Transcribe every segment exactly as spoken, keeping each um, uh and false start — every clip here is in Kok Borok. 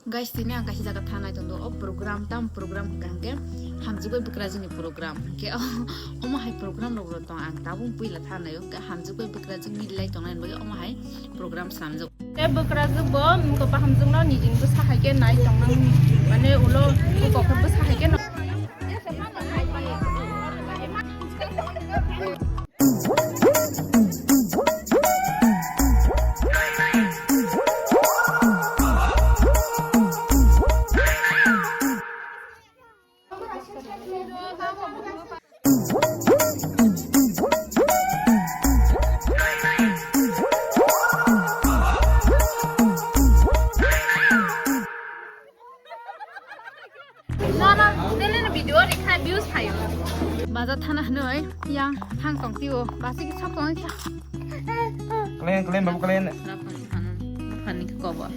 Guys, tini ang kaisa jaga thangnai tongdo. O program, tam program hwnkha hwnkhe Hamjwk bai Bwkrajwkni program. Hwnkhe o, omo hai program rok tong ang tabuk puila thangnai o. Hwnkhe Hamjwk bai Bwkrajwk mililai tongnai bagwi omo hai program swnamjak. Tei Bwkrajwk bo, mm, ko Bahamjwkno nijini bwsa hai khe nai tongnang, mane ulo kokhe bwsa hai khe no. No, no, nini video rikha views phaio. Baja thana hinoi yang thang tong tio, basi ki sok tong kha. Kalen, kalen, babu, kalen. Rapan thana, rapan ni kobo.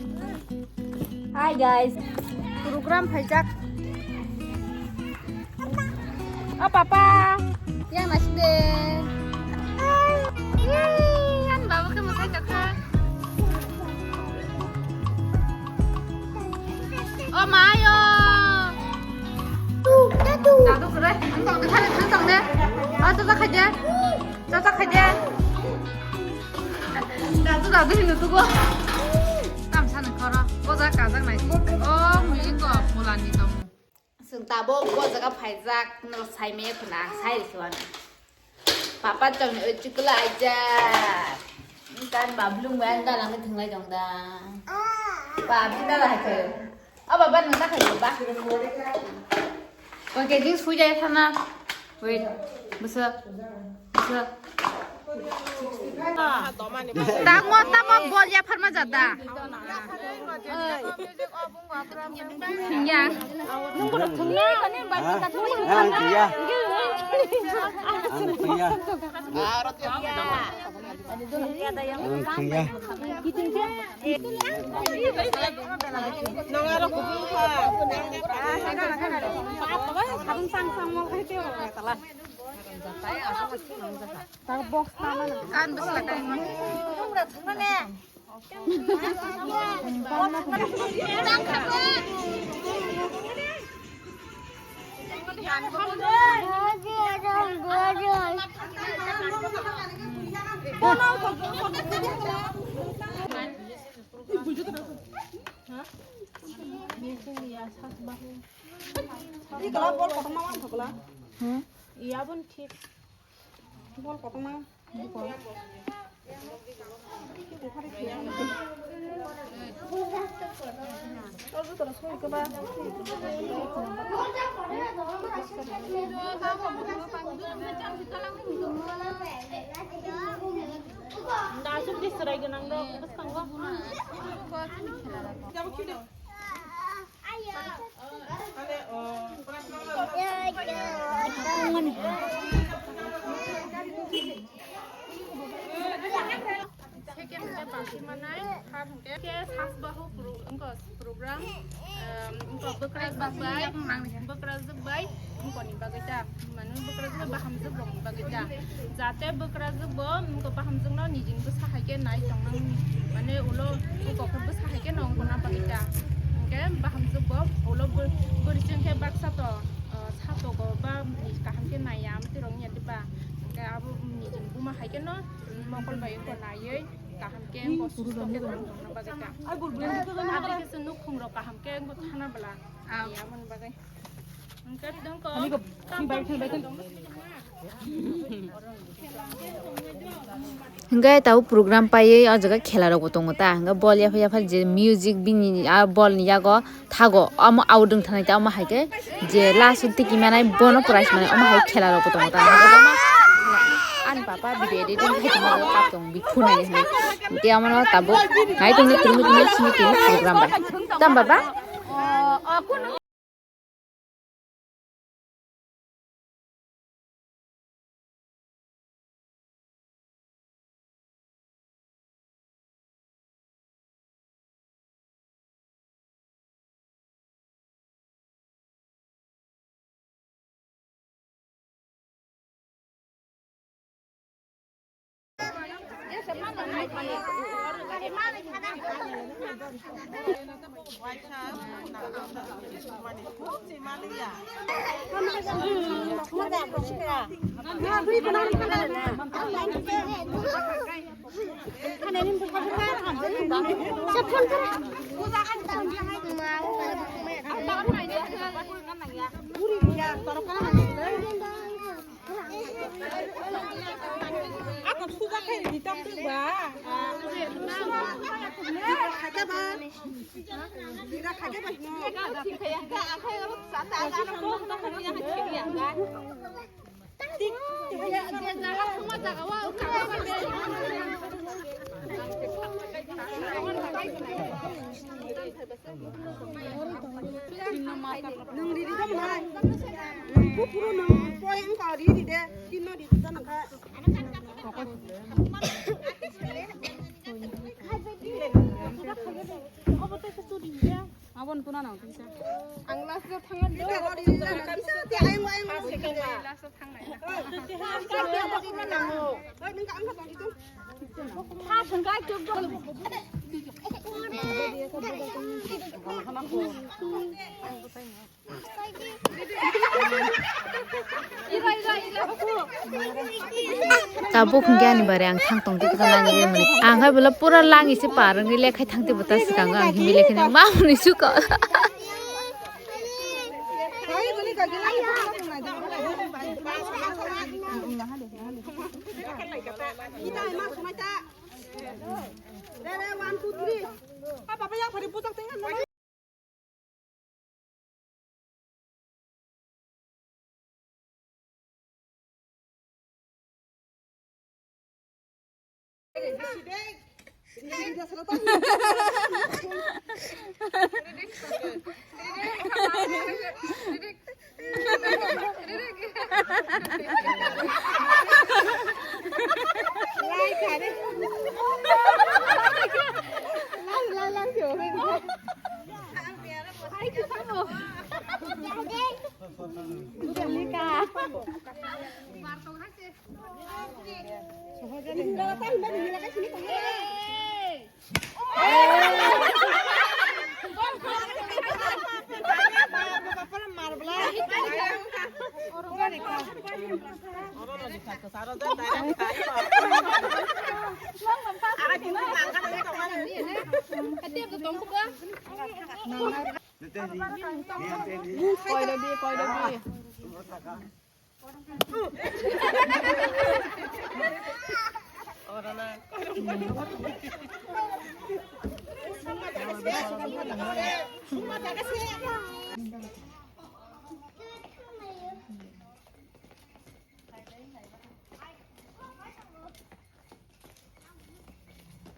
Hi guys. Program phaijak. O papa, yang nasi de. Yang babu ke musai kakha. O mayo. Dadu kere, thang tong de, thang tong de. O chacha khaide. Chacha khaide. Dadu, dadu hino tugo. Tam sani khoro. Boja kajak nai. O mui ko pulani tong. Chwng tabuk bo jaga phaijak, no sai maya khuna, ang sai rikhe wani. Papa chwng, eh, chukla aijak. Kan bablung bai ang dalang thwnglai tong da. Ba, bini dala hai khe. O baba, nwng ta khai ba. Ko ke jing sui jai thana. Wait, bwsa, bwsa. Tamo, tamo, bol ya pharma jada. Ya. Ah, ah, ya. Ah, ya. Ang kaya. Nong aro kubui kha. Sabun sang sang mo khai teo. Tala. Tak box tama na. Kan bus ka tai. Nong ra thang ne. Ikla bol kotorma wan thokla. Hmm? Iya pun thik. Bol kotorma. Asuk di serai ganang do, bwskango. Second hwnkhe Basi Manai, third hwnkhe Sasbahu pro-, wngkha program, ehm, wngkha Bwkrajwk bai, Bwkrajwk bai wngkoni bagwi ta, mane Bwkrajwk bai Bahamjwk rokni bagwi ta. Jate Bwkrajwk bo wngkha Bahamjwkno nijini bwsa hai khe nai tongnang, mane ulo kokhe bwsa hai khe no wngkona bagwi ta. Hwnkhe Bahamjwk bo ulo bw-, bwrwi chwng khe baksa to, ah, satogo ba kaham khe naiya, amtwi rok wngya diba? Hwnkhe abo nijini buma hai khe no. Mokol bai wngkha naiwi kaham khe wngkha susto khe tong tongna bagwi ta. Abo khe se nukhung rok kaham khe wngkha thana bwla. Aboni bagwi. Hwnkhe tongkha. Hwnkhe tabuk program paiwi o jaga khela rokbo tongo ta. Hwnkhe bol yapha yapha je music bini a bol ni yago thago, omo out wng thanai ta, omo hai khe je last o tiki manai bono prize manai, omo hai khela rok bo tongo ta. Ani papa video editing khai tongma kap tong bi phunai hinwi. Tei omo no tabuk nai tongni tini tini sini tini program bai. Tam baba? Nung riri tong nai. Nung kupuru nung poi wngkha riri de. Tinno riri tong nang kha. Abon kuna nang kisa. Ang last lo thangan do. Kisa te ayang ayang. Last lo thangnai. Oi, nung ka ang ka tong itu. Tabuk hingke ani bare ang thang tong tiko nang ye mani. Ang hai bela pura lang isi parang ni lekhai thang tiko ta sikang ang himi lekhai nang ma mani suka. Kita emang semua tak. Re, re, one, two, three. Ah, papa yang pada putar tengah.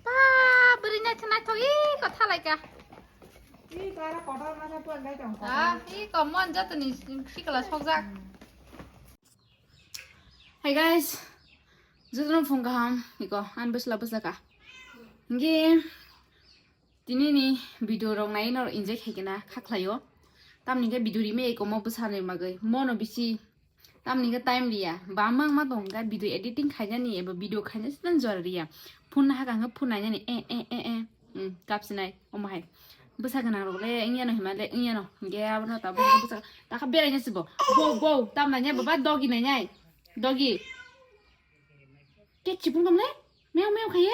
Ta bwrwi naithok naithok iko thalaika. Iko aro kotor masa tuan gai tong. Ah, iko mon jotoni sikla sokjak. Hi guys, jotono phung kaham, iko ani bwsla bwsla ka. Hingke tini ni video rok nai norok enjoy khaikena kha khlaio. Tamni hingke video rime iko mo bwsani bagwi mono bisi. Tamni hingke time riya. Bamang ma tong hingke video editing khainani eba video khaina sitan jora riya. Phone haka hingke phone nainani e, e, e, e. Hmm, kapsinai omo hai. Bwsa gwnang rok le wngya no hima le wngya no. Hingke abono tabuk bwsa taka berai nai sibo. Bo, bo, tam nainai baba dogi nainai. Dogi. Ke chipung kam le? Meow, meow khaye.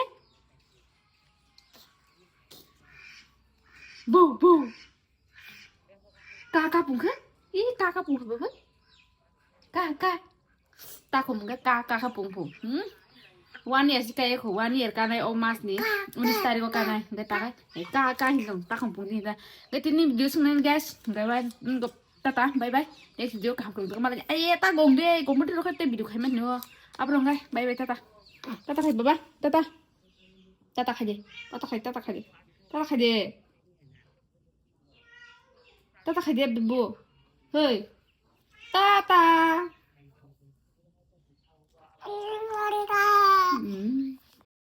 Bo, bo. Ka, ka pung kha? Ih, ka, ka pung kha, baba? Ka, ka. Ta khum ka, ka, ka, ka pung pung. Hmm? One year si kaya ko, one year kanai o mas ni. Unis tarik o kanai. Hingke ta kai. Eh, ka, ka hin dong, ta khum pung ni ta. Hingke tini video sung nai guys. Bye bye. Hmm, go. Tata, bye bye. Next video kaham kaham malai. Ai, ta gong de, gong mati rokha te video khai man no. Abro ngai, bye bye, tata. Tata khai baba, tata. Tata khai de, tata khai, tata khai de. Tata khai de. Tata khai de, bibo. Hei. Tata.